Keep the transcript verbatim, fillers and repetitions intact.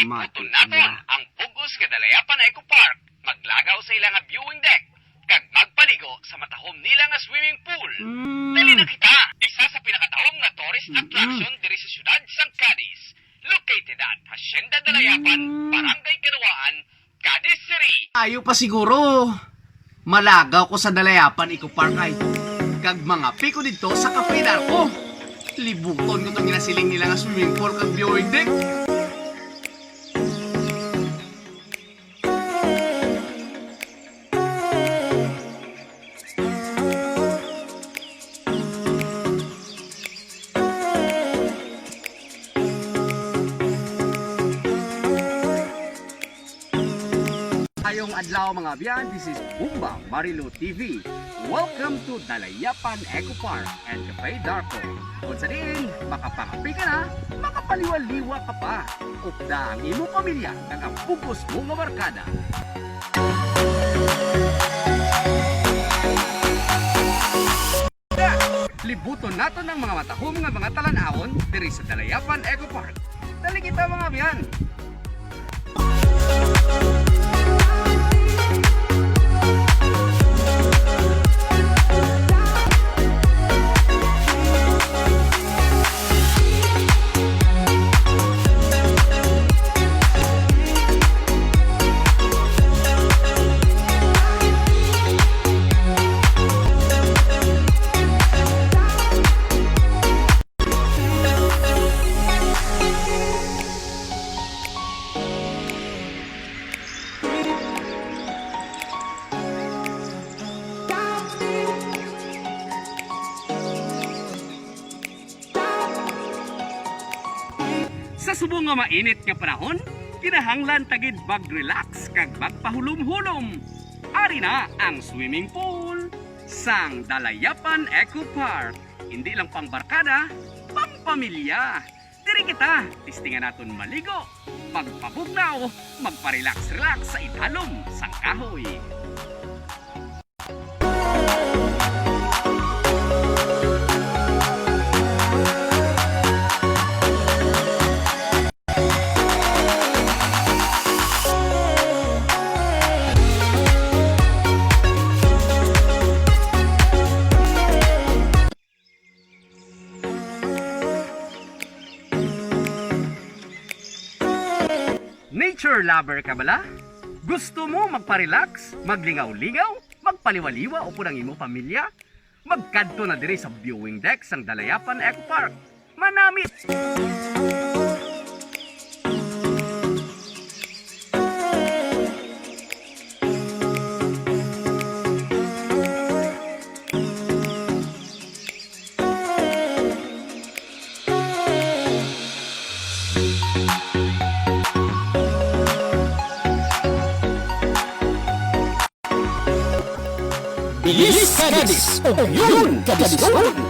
Libuton naton ang bug-os nga Dalayapan Eco Park. Maglagaw sa ila nga viewing deck kag magpaligo sa matahom nila nga swimming pool. Mm. Dali na kita! Isa sa pinakatahom nga tourist Mm-mm. attraction diri sa siyudad sang Cadiz, located at Hacienda Dalayapan, Mm. Barangay Canuaan, Cadiz City. Ayo pa siguro. Malagaw ko sa Dalayapan Eco Park ay. Kag mangape ko didto sa Cafe Darko. Libuton ko tong ginasiling nila nga swimming pool kag viewing deck. Ayong adlaw, mga abyan, this is Bumba Marilo T V. Welcome to Dalayapan Eco Park and Cafe Darko. Kung sa diin, makapangape ka na, makapaliwaliwa ka pa. Upda ang imo pamilya kag ang bug-os mo nga barkada. Libuton naton ang mga matahom nga mga talan-awon diri sa Dalayapan Eco Park. Dali kita, mga abyan! Sa subong nga mainit nga panahon, kinahanglan ta gid mag-relax kag magpahulom-hulom. Ari na ang swimming pool sang Dalayapan Eco Park. Hindi lang pang barkada, pang pamilya. Diri kita, testingan naton maligo, magpabugnaw, magpa-relax-relax sa idalom sang kahoy. Nature lover ka bala? Gusto mo magpa-relax, maglingaw-lingaw, magpaliwaliwa upod ang imo pamilya? Magkadto na diri sa viewing deck sang Dalayapan Eco Park. Manami! Bilis Cadiz, Opinyon Cadiznon.